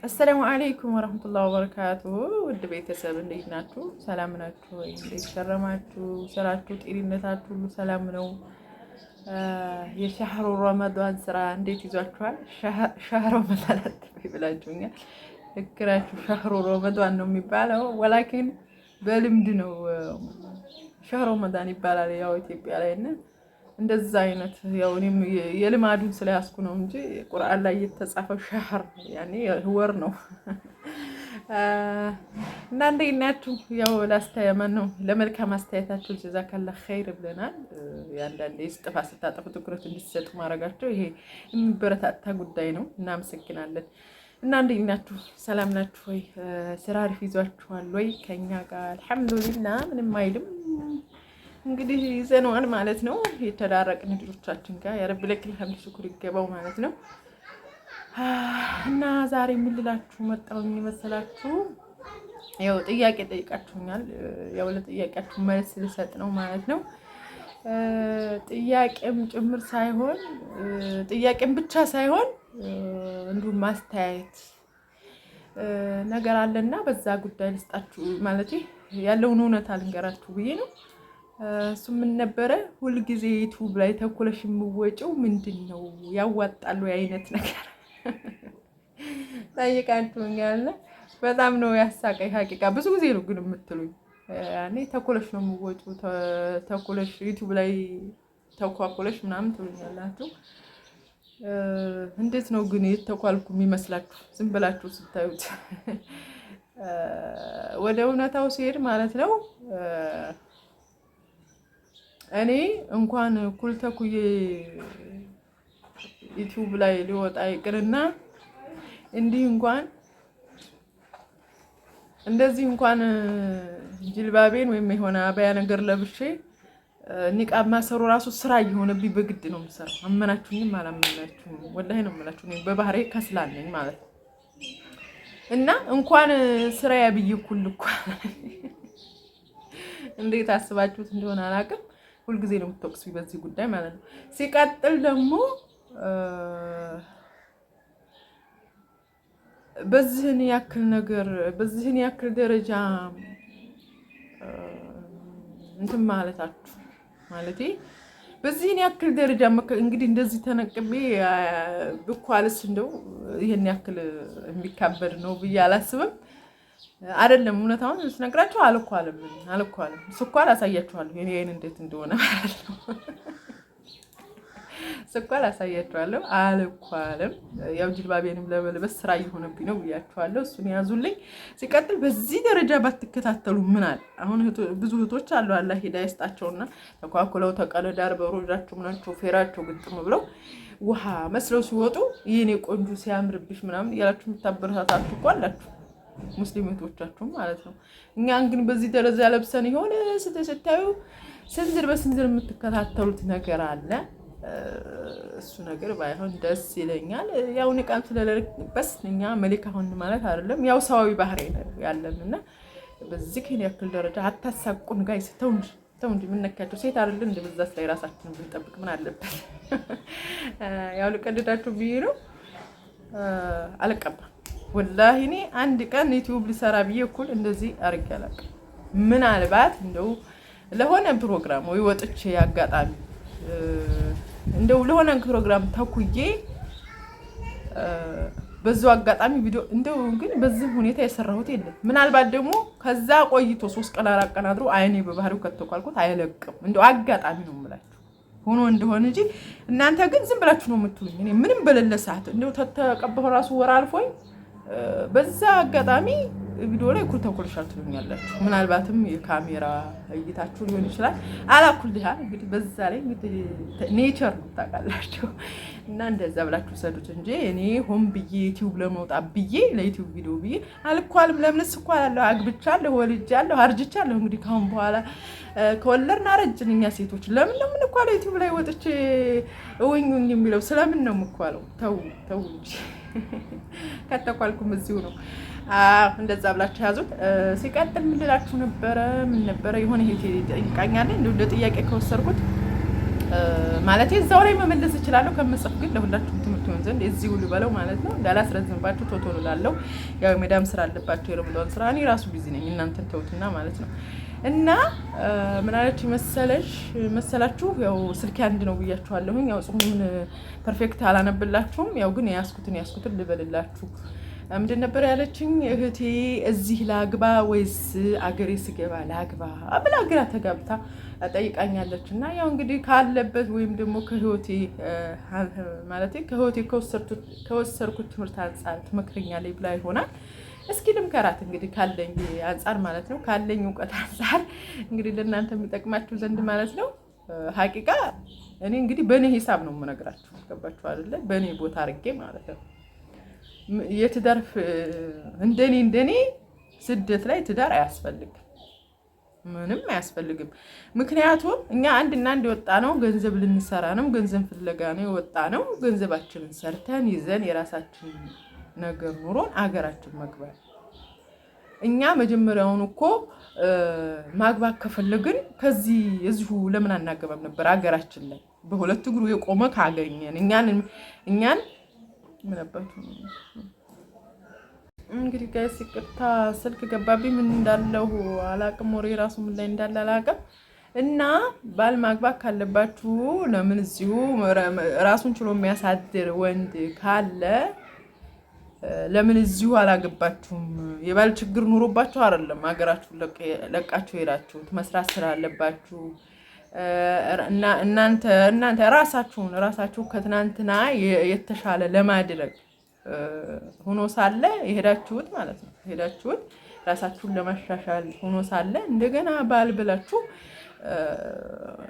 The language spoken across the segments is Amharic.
السلام عليكم ورحمة الله وبركاته። ውድ ቤተሰብ እንዴት ናችሁ? ሰላም ናችሁ ወይ? እንዴት ከረማችሁ? ስራችሁ፣ ጤንነታችሁ ሁሉ ሰላም ነው? የ شهر رمضان ስራ እንዴት ይዟችኋል? شهر رمضان ብላችሁኛል። ልክ ናችሁ። شهر رمضان ነው የሚባለው፣ ولكن በልምድ ነው شهر رمضان ይባላል ያው ኢትዮጵያ ላይ እና እንደዛ አይነት ያው እኔም የልማዱን ስለያዝኩ ነው እንጂ ቁርአን ላይ የተጻፈው شهر ያኔ ወር ነው። እና እንዴት ናችሁ? ያው ላስተያየማን ነው ለመልካም አስተያየታችሁ جزاك الله خير ብለናል። አንዳንዴ ጥፋት ስታጠፉ ትኩረት እንዲሰጡ ማድረጋቸው ይሄ የሚበረታታ ጉዳይ ነው። እናመሰግናለን። እና እንዴት ናችሁ? ሰላም ናችሁ ወይ? ስራ አሪፍ ይዟችኋል ወይ? ከኛ ጋር الحمد لله ምንም አይልም። እንግዲህ ይዘነዋል ማለት ነው። የተዳረቅን ልጆቻችን ጋር يا رب لك الحمد شكر ይገባው ማለት ነው። እና ዛሬ የምልላችሁ መጣሁኝ መሰላችሁ? ያው ጥያቄ ጠይቃችሁኛል። ያው ለጥያቄያችሁ መልስ ልሰጥ ነው ማለት ነው። ጥያቄም ጭምር ሳይሆን ጥያቄም ብቻ ሳይሆን እንዲሁም ማስተያየት ነገር አለና በዛ ጉዳይ ልስጣችሁ ማለት ያለውን እውነት ልንገራችሁ ብዬ ነው። እሱ ምን ነበረ፣ ሁልጊዜ ዩቲዩብ ላይ ተኩለሽ የምወጪው ምንድን ነው ያዋጣሉ አይነት ነገር ጠይቃችሁኛል። በጣም ነው ያሳቀኝ። حقيقة ብዙ ጊዜ ነው ግን የምትሉኝ ያኔ ተኩለሽ ነው የምወጪው፣ ተኩለሽ ዩቲዩብ ላይ ተኳኩለሽ ምናምን ትሉኛላችሁ። እንዴት ነው ግን የተኳልኩ የሚመስላችሁ? ዝም ብላችሁ ስታዩት ወደ እውነታው ሲሄድ ማለት ነው። እኔ እንኳን ኩል ተኩዬ ዩቲዩብ ላይ ሊወጣ ይቅርና እንዲህ እንኳን እንደዚህ እንኳን ጅልባቤን ወይም የሆነ አበያ ነገር ለብሼ ኒቃብ ማሰሩ ራሱ ስራ እየሆነብኝ በግድ ነው የምሰራው። አመናችሁኝም አላመናችሁኝም والله ነው የምላችሁ። እኔ በባህሬ ከስላን ነኝ ማለት ነው። እና እንኳን ስራ ያብይ ኩል እኮ እንዴት አስባችሁት እንደሆነ አላውቅም። ሁልጊዜ ነው የምትወቅሱኝ በዚህ ጉዳይ ማለት ነው። ሲቀጥል ደግሞ በዚህን ያክል ነገር በዚህን ያክል ደረጃ እንትን ማለታችሁ ማለቴ በዚህን ያክል ደረጃ እንግዲህ እንደዚህ ተነቅቤ ብኳልስ እንደው ይህን ያክል የሚካበድ ነው ብዬ አላስብም። አይደለም እውነታውን ስነግራቸው አልኳልም አልኳልም ስኳል አሳያችኋለሁ የኔ አይን እንዴት እንደሆነ ማለት ነው። ስኳል አሳያችኋለሁ። አልኳልም ያው ጅልባቤንም ለመልበስ ስራ እየሆነብኝ ነው ብያችኋለሁ። እሱን ያዙልኝ። ሲቀጥል በዚህ ደረጃ ባትከታተሉ ምን አለ? አሁን ብዙ እህቶች አሉ አላህ ሂዳያ ይስጣቸውና ተኳኩለው ተቀለዳር በሮጃቸው ምናቸው ፌራቸው ግጥም ብለው ውሃ መስለው ሲወጡ የኔ ቆንጆ ሲያምርብሽ ምናምን እያላችሁ የምታበረታታችሁ እኮ አላችሁ ሙስሊም እህቶቻችሁ ማለት ነው። እኛን ግን በዚህ ደረጃ ለብሰን የሆነ ስታዩ ስንዝር በስንዝር የምትከታተሉት ነገር አለ። እሱ ነገር ባይሆን ደስ ይለኛል። ያው ንቃም ስለለበስ እኛ መሊክ አሁን ማለት አይደለም። ያው ሰዋዊ ባህሪ ነው ያለን እና በዚህ ክን ያክል ደረጃ አታሳቁን guys። ተው እንጂ ተው እንጂ የምነካቸው ሴት አይደለን እንደ በዛስ ላይ ራሳችንን ብንጠብቅ ምን አለበት? ያው ልቀልዳችሁ ብዬ ነው። አልቀባም والله እኔ አንድ ቀን ዩቲዩብ ልሰራ ብዬ እኩል እንደዚህ አድርጌ አላውቅም። ምናልባት እንደው ለሆነ ፕሮግራም ወይ ወጥቼ አጋጣሚ እንደው ለሆነ ፕሮግራም ተኩዬ በዛው አጋጣሚ ቪዲዮ እንደው ግን በዚህ ሁኔታ የሰራሁት የለም። ምናልባት ደግሞ ከዛ ቆይቶ 3 ቀን 4 ቀን አድሮ አይኔ በባህሪው ከተኳልኩት አይለቅም። እንደው አጋጣሚ ነው የምላችሁ ሆኖ እንደሆነ እንጂ እናንተ ግን ዝም ብላችሁ ነው የምትሉኝ። እኔ ምንም በሌለ ሰዓት እንደው ተቀባሁ ራሱ ወር አልፎኝ በዛ አጋጣሚ ቪዲዮ ላይ እኩል ተኩልሻል ትሉኛላችሁ። ምናልባትም የካሜራ እይታችሁ ሊሆን ይችላል። على كل حال እንግዲህ በዛ ላይ እንግዲህ nature ነው ታውቃላችሁ። እና እንደዛ ብላችሁ ሰዱት እንጂ እኔ ሆን ብዬ ዩቲዩብ ለመውጣት ብዬ ለዩቲዩብ ቪዲዮ ብዬ አልኳልም። ለምንስ እኳላለሁ? አግብቻለሁ፣ ወልጃለሁ፣ አርጅቻለሁ። እንግዲህ ካሁን በኋላ ከወለድን አረጅን እኛ ሴቶች። ለምን ነው የምንኳለው? ዩቲዩብ ላይ ወጥቼ እውኝ ውኝ የሚለው ስለምን ነው የምኳለው? ተው ተው እንጂ ከተኳልኩም እዚሁ ነው። እንደዛ ብላችሁ ያዙት። ሲቀጥል ምን ልላችሁ ነበረ? ምን ነበረ የሆነ ይሄ ጠይቃኛለች። እንደ ጥያቄ ከወሰድኩት ማለት እዛው ላይ መመለስ እችላለሁ ከምጽፍ ግን ለሁላችሁም ትምህርት ይሆን ዘንድ እዚሁ ልበለው ማለት ነው። እንዳላስረዝምባችሁ ቶሎ ቶሎ ላለው ያው የመዳም ስራ አለባቸው፣ የረመዳን ስራ እኔ ራሱ busy ነኝ፣ እናንተን ተውትና ማለት ነው። እና ምን አለች መሰለሽ መሰላችሁ፣ ያው ስልኬ አንድ ነው ብያችኋለሁኝ። ያው ጽሁፉን perfect አላነብላችሁም፣ ያው ግን የያዝኩትን ያዝኩትን ልበልላችሁ። ምንድን ነበር ያለችኝ እህቴ? እዚህ ላግባ ወይስ አገሬ ስገባ ላግባ ብላ ግራ ተጋብታ ጠይቃኛለች። እና ያው እንግዲህ ካለበት ወይም ደግሞ ከህይወቴ ማለት ከህይወቴ ከወሰድኩት ትምህርት አንጻር ትመክረኛለች ብላ ይሆናል። እስኪ ልምከራት እንግዲህ ካለኝ አንጻር ማለት ነው፣ ካለኝ እውቀት አንጻር እንግዲህ ለእናንተ የሚጠቅማችሁ ዘንድ ማለት ነው። ሀቂቃ እኔ እንግዲህ በእኔ ሂሳብ ነው የምነግራችሁ። ገባችሁ አይደለ? በእኔ ቦታ አድርጌ ማለት ነው። የትዳር እንደኔ ስደት ላይ ትዳር አያስፈልግም፣ ምንም አያስፈልግም። ምክንያቱም እኛ አንድና አንድ የወጣ ነው ገንዘብ ልንሰራ ነው፣ ገንዘብ ፍለጋ ነው የወጣ ነው። ገንዘባችንን ሰርተን ይዘን የራሳችን ነገር ኑሮን አገራችን መግባት። እኛ መጀመሪያውን እኮ ማግባት ከፈለግን ከዚህ እዚሁ ለምን አናገባም ነበር? አገራችን ላይ በሁለት እግሩ የቆመ ካገኘን እኛን ምን አባቱ እንግዲህ guys ይቅርታ ስልክ ገባብኝ። ምን እንዳለው አላቅም። ወሬ ራሱ ምን ላይ እንዳለ አላቅም። እና ባል ማግባት ካለባችሁ ለምን እዚሁ ራሱን ችሎ የሚያሳድር ወንድ ካለ ለምን እዚሁ አላገባችሁም? የባል ችግር ኑሮባችሁ አይደለም ሀገራችሁን ለቃችሁ ሄዳችሁት መስራት ስላለባችሁ እናንተ እናንተ ራሳችሁን ራሳችሁ ከትናንትና የተሻለ ለማድረግ ሆኖ ሳለ የሄዳችሁት ማለት ነው። የሄዳችሁት ራሳችሁን ለማሻሻል ሆኖ ሳለ እንደገና ባል ብላችሁ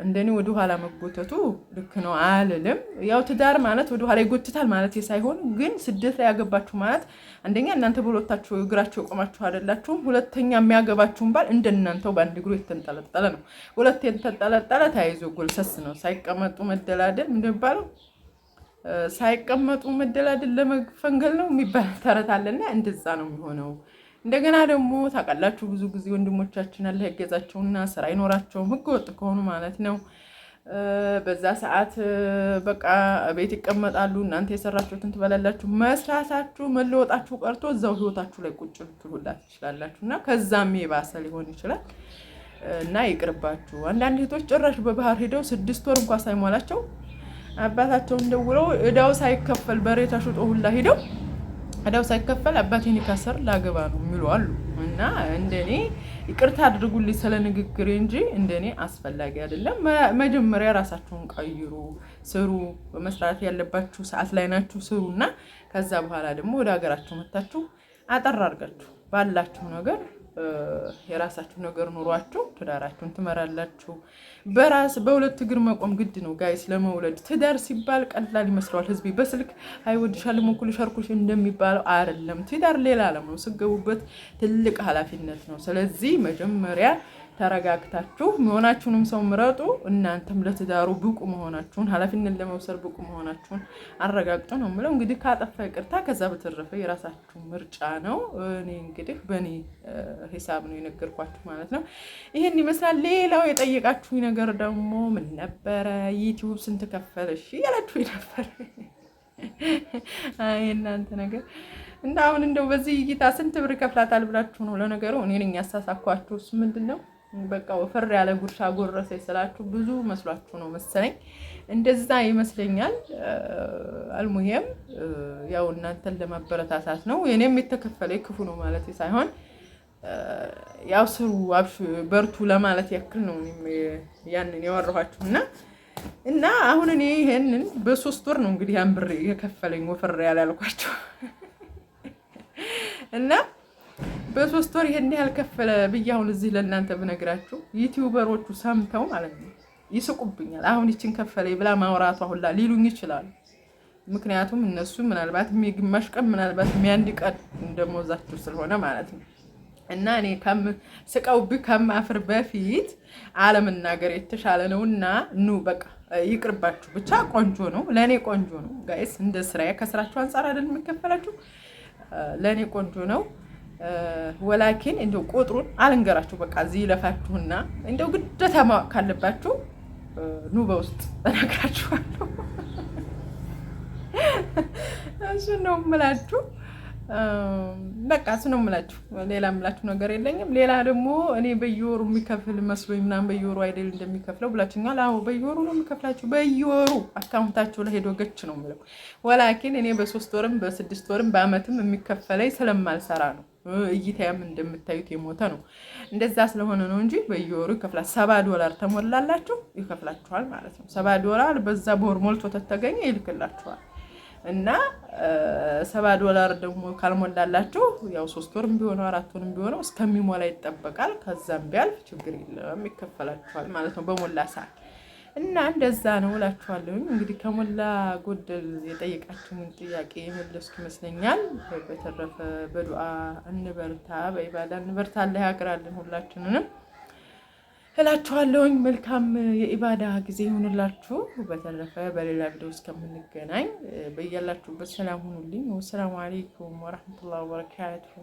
እንደኔ ወደ ኋላ መጎተቱ ልክ ነው አልልም። ያው ትዳር ማለት ወደ ኋላ ይጎትታል ማለት ሳይሆን ግን ስደት ላይ ያገባችሁ ማለት አንደኛ እናንተ በሁለታችሁ እግራችሁ የቆማችሁ አይደላችሁም። ሁለተኛ የሚያገባችሁን ባል እንደናንተው በአንድ እግሩ የተንጠለጠለ ነው። ሁለት የተንጠለጠለ ተያይዞ ጎልሰስ ነው። ሳይቀመጡ መደላደል ምንድን የሚባለው? ሳይቀመጡ መደላደል ለመፈንገል ነው የሚባል ተረት አለና እንደዛ ነው የሚሆነው። እንደገና ደግሞ ታውቃላችሁ ብዙ ጊዜ ወንድሞቻችን አለ ያገዛቸውና ስራ አይኖራቸውም ህገ ወጥ ከሆኑ ማለት ነው። በዛ ሰዓት በቃ ቤት ይቀመጣሉ። እናንተ የሰራችሁትን ትበላላችሁ። መስራታችሁ መለወጣችሁ ቀርቶ እዛው ህይወታችሁ ላይ ቁጭ ልትሉላት ትችላላችሁ። እና ከዛም የባሰ ሊሆን ይችላል እና ይቅርባችሁ። አንዳንድ እህቶች ጭራሽ በባህር ሄደው 6 ወር እንኳ ሳይሞላቸው አባታቸውን ደውለው እዳው ሳይከፈል በሬ ተሽጦ ሁላ ሄደው እዳው ሳይከፈል አባቴን ካሰር ላገባ ነው የሚሉ አሉ። እና እንደኔ ይቅርታ አድርጉልኝ ስለ ንግግሬ እንጂ እንደኔ አስፈላጊ አይደለም። መጀመሪያ ራሳችሁን ቀይሩ፣ ስሩ። መስራት ያለባችሁ ሰዓት ላይ ናችሁ፣ ስሩ እና ከዛ በኋላ ደግሞ ወደ ሀገራችሁ መታችሁ አጠር አድርጋችሁ ባላችሁ ነገር የራሳችሁ ነገር ኑሯችሁ ትዳራችሁን ትመራላችሁ። በራስ በሁለት እግር መቆም ግድ ነው guys ለመውለድ። ትዳር ሲባል ቀላል ይመስለዋል ህዝቤ። በስልክ አይወድሻልም እኩልሽ አልኩሽ እንደሚባለው አይደለም። ትዳር ሌላ ዓለም ነው። ስገቡበት ትልቅ ኃላፊነት ነው። ስለዚህ መጀመሪያ ተረጋግታችሁ መሆናችሁንም ሰው ምረጡ። እናንተም ለትዳሩ ብቁ መሆናችሁን ኃላፊነት ለመውሰድ ብቁ መሆናችሁን አረጋግጡ ነው የምለው። እንግዲህ ካጠፋ ይቅርታ፣ ከዛ በተረፈ የራሳችሁ ምርጫ ነው። እኔ እንግዲህ በእኔ ሂሳብ ነው የነገርኳችሁ ማለት ነው። ይህን ይመስላል። ሌላው የጠየቃችሁ ነገር ደግሞ ምን ነበረ? ዩቲዩብ ስንት ከፈለሽ እያላችሁ ነበር። አይ እናንተ ነገር እና አሁን እንደው በዚህ እይታ ስንት ብር ከፍላታል ብላችሁ ነው? ለነገሩ እኔ ነኝ ያሳሳኳችሁ። እሱ ምንድን ነው በቃ ወፈር ያለ ጉርሻ ጎረሰ ስላችሁ ብዙ መስሏችሁ ነው መሰለኝ፣ እንደዛ ይመስለኛል። አልሙሄም ያው እናንተን ለማበረታታት ነው። የኔም የተከፈለ ክፉ ነው ማለት ሳይሆን ያው ስሩ፣ በርቱ ለማለት ያክል ነው ያንን ያወራኋችሁ እና አሁን እኔ ይሄንን በ3 ወር ነው እንግዲህ ያን ብር የከፈለኝ ወፈር ያለ ያልኳቸው እና በ3 ወር ይሄን ያህል ከፈለ ብዬ አሁን እዚህ ለእናንተ ብነግራችሁ ዩቲዩበሮቹ ሰምተው ማለት ነው ይስቁብኛል። አሁን ይችን ከፈለ ብላ ማውራቷ ሁላ ሊሉኝ ይችላሉ። ምክንያቱም እነሱ ምናልባት ግማሽ ቀን ምናልባት የሚያንድ ቀን እንደሞዛችሁ ስለሆነ ማለት ነው። እና እኔ ስቀውብኝ ከማፍር በፊት አለመናገር የተሻለ ነው። እና ኑ በቃ ይቅርባችሁ። ብቻ ቆንጆ ነው፣ ለእኔ ቆንጆ ነው guys። እንደ ስራዬ ከስራችሁ አንጻር አይደል የሚከፈላችሁ፣ ለእኔ ቆንጆ ነው። ወላኪን እንደው ቁጥሩን አልንገራችሁ። በቃ እዚህ ይለፋችሁና እንደው ግዴታ ማወቅ ካለባችሁ ኑ በውስጥ እነግራችኋለሁ። እሱ ነው የምላችሁ። በቃ እሱ ነው የምላችሁ። ሌላ የምላችሁ ነገር የለኝም። ሌላ ደግሞ እኔ በየወሩ የሚከፍል መስሎኝ ምናምን በየወሩ አይደል እንደሚከፍለው ብላችኛል። አዎ በየወሩ ነው የሚከፍላችሁ። በየወሩ account ኣችሁ ላይ ሄዶ ገች ነው የምለው። ወላኪን እኔ በ3 ወርም በ6 ወርም በአመትም የሚከፈለኝ ስለማልሰራ ነው። እይታያም እንደምታዩት የሞተ ነው። እንደዛ ስለሆነ ነው እንጂ በየወሩ ይከፍላል። $70 ተሞላላችሁ ይከፍላችኋል ማለት ነው። $70 በዛ በወር ሞልቶ ተተገኘ ይልክላችኋል። እና $70 ደግሞ ካልሞላላችሁ ያው 3 ወርም ቢሆነው 4 ወርም ቢሆነው እስከሚሞላ ይጠበቃል። ከዛም ቢያልፍ ችግር የለም ይከፈላችኋል ማለት ነው በሞላ ሰዓት። እና እንደዛ ነው እላችኋለሁኝ። እንግዲህ ከሞላ ጎደል የጠየቃችሁን ጥያቄ የመለስኩ ይመስለኛል። በተረፈ በዱዓ እንበርታ፣ በኢባዳ እንበርታ። አላህ ያግራልን ሁላችንንም እላችኋለሁኝ። መልካም የኢባዳ ጊዜ ይሁንላችሁ። በተረፈ በሌላ ቪዲዮ እስከምንገናኝ በያላችሁበት ሰላም ሁኑልኝ። ወሰላሙ አለይኩም ወረሕመቱላሂ ወበረካቱሁ።